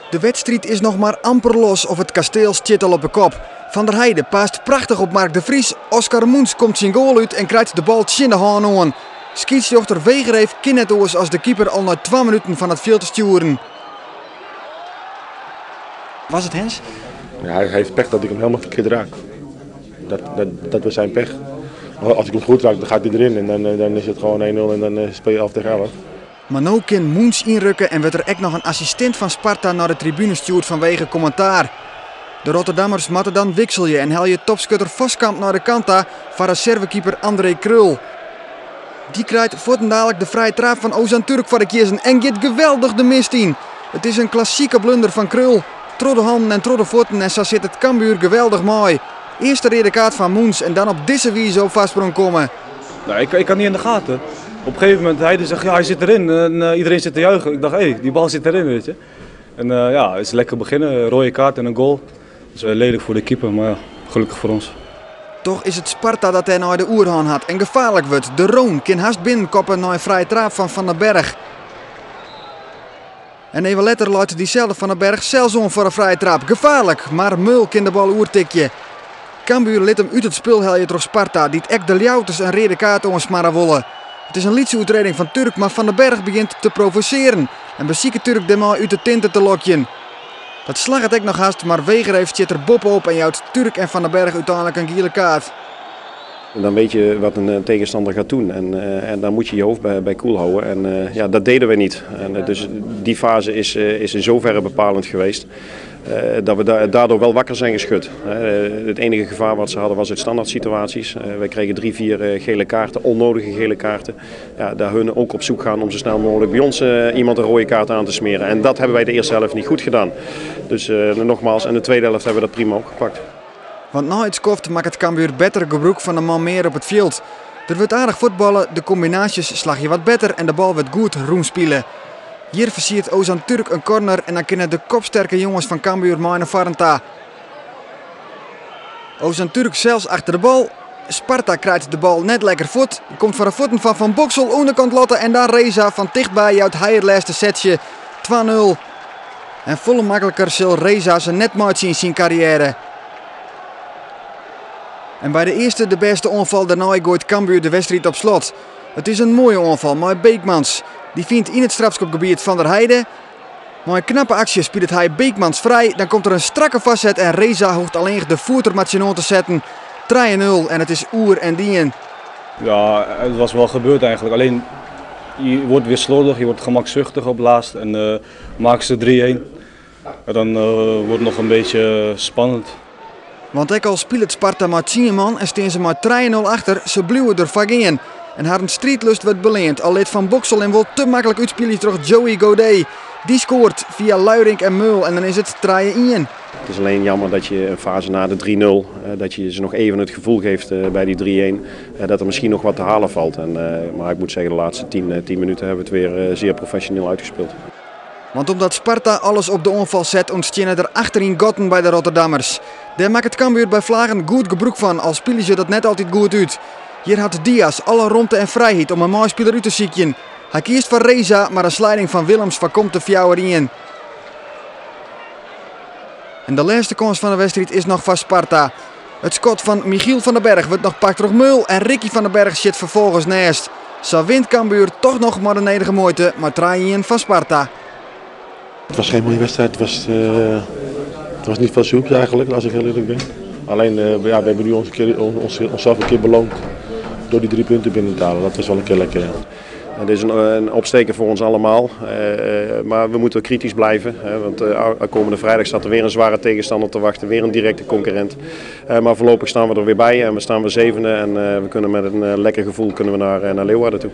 De wedstriid is noch mar amper los of it kasteel stiet al op 'e kop. Van der Heide paast prachtich op Mark de Vries. Oscar Moens komt syn goal út en krijt de bal tsjin de hân oan. Skiedsrjochter Wegereef kin net oars as de keeper al nei 2 minuten fan it fjild te stjoeren. Was it hands? Ja, hij heeft pech dat ik hem helemaal verkeerd raak. Dat was zijn pech. Als ik hem goed raak, dan gaat hij erin en dan is het gewoon 1-0 en dan speel je 11 tegen 11. Mar no kin Moens ynrukke en wurdt der ek noch in assistint fan Sparta nei de tribune stjoerd fanwege kommentaar. De Rotterdammers moatte dan wikselje en helje topskutter Voskamp nei de kant ta foar reservekeeper André Krul. Dy krijt fuortendalik de frije traap fan Ozan Türk foar de kiezzen en giet geweldich de mist yn. It is in klassike blunder fan Krul. Troch de hannen en troch de fuotten en sa sit it Cambuur geweldich mei. Earst de reade kaart fan Moens en dan op dizze wize op foarsprong komme. Nou, ik had niet in de gaten. Op een gegeven moment, hij zegt, ja, hij zit erin en iedereen zit te juichen. Ik dacht, hé, hey, die bal zit erin, weet je. En ja, het is lekker beginnen, rode kaart en een goal. Dat is lelijk voor de keeper, maar ja, gelukkig voor ons. Toch is it Sparta dat dêrnei de oerhân hat en gefaarlik wurdt. De Roon kin hast binnenkoppe nei in frije traap fan Van den Berg. En even letter leit dyselde Van den Berg sels oan foar in frije traap. Gefaarlik, mar Meul kin de bal oertikje. Cambuur lit him út it spul helje troch Sparta, dy't ek de Ljouwerters in reade kaart oansmarre wolle. It is in lytse oertrêding fan Türk, mar Van den Berg begjint te provosearjen en besiket Türk dêrmei út de tinte te lokjen. Dat slagget ek noch hast, mar Wegereef stiet der boppe-op en jout Türk en Van den Berg úteinlik in giele kaart. En dan weet je wat een tegenstander gaat doen en dan moet je je hoofd bij koel houden. En ja, dat deden we niet. En dus die fase is in zoverre bepalend geweest dat we daardoor wel wakker zijn geschud. Het enige gevaar wat ze hadden was uit standaard situaties. Wij kregen 3, 4 gele kaarten, onnodige gele kaarten. Ja, daar hun ook op zoek gaan om zo snel mogelijk bij ons iemand een rode kaart aan te smeren. En dat hebben wij de eerste helft niet goed gedaan. Dus nogmaals, en de tweede helft hebben we dat prima opgepakt. Want nei it skoft makket Cambuur better gebrûk fan de man mear op it fjild. Der wurdt aardich fuotballe, de kombinaasjes slagje wat better en de bal wurdt goed rûnspile. Hjir fersiert Ozan Türk in corner en dan kinne de kopsterke jonges fan Cambuur mei nei foaren ta. Ozan Türk sels achter de bal. Sparta krijt de bal net lekker fuort. Komt foar de fuotten fan Van Boxel, ûnderkant latte en dan Reza fan tichtby jout hy it lêste setsje 2-0. En folle makliker sil Reza se net meitsje yn syn karriêre. En by de earste de bêste oanfal dêrnei goait Cambuur de wedstriid op slot. It is in moaie oanfal mei Beekmans. Dy fynt yn it strafskopgebiet Van der Heide. Mei in knappe aksje spilet hy Beekmans frij. Dan komt der in strakke foarset en Reza hoecht allinnich de foet der mar tsjinoan te setten. 3-0 en it is oer en dien. Ja, het was wel gebeurd eigenlijk. Alleen je wordt weer slordig, je wordt gemakzuchtig op laatst en maken ze 3-1. En dan wordt het nog een beetje spannend. Want ek al spilet Sparta mei 10 man en stean se mei 3-0 achter, se bliuwe der foar gean. En harren striidlust wurdt beleand, al lit Van Boxel him wol te maklik útspylje troch Joey Godet. Dy skoart fia Luirink en Meul en dan is it 3-1. Het is alleen jammer dat je een fase na de 3-0, dat je ze nog even het gevoel geeft bij die 3-1, dat er misschien nog wat te halen valt. Maar ik moet zeggen, de laatste 10 minuten hebben we het weer zeer professioneel uitgespeeld. Want omdat Sparta alles op de oanfal set, ûntsteane der achteryn gatten by de Rotterdammers. Dêr makket Cambuur by vlagen goed gebrûk fan, al spylje se dat net altyd goed út. Hjir hat Diaz alle romte en frijheid om in meispiler út te sykjen. Hy kiest foar Reza, mar in sliding fan Willems foarkomt de 4-1. En de lêste kâns fan de wedstriid is noch foar Sparta. It skot fan Michiel van den Berg wurdt noch pakt troch Meul en Ricky van den Berg sjit ferfolgens neist. Sa wint Cambuur toch noch mei de nedige muoite mei 3-1 fan Sparta. Het was geen mooie wedstrijd, het was niet veel soeps eigenlijk, als ik heel eerlijk ben. Alleen ja, we hebben nu onszelf een keer beloond door die 3 punten binnen te halen. Dat was wel een keer lekker. Ja. Het is een opsteker voor ons allemaal, maar we moeten kritisch blijven. Hè, want komende vrijdag staat er weer een zware tegenstander te wachten, weer een directe concurrent. Maar voorlopig staan we er weer bij en we staan weer 7e en we kunnen met een lekker gevoel naar Leeuwarden toe.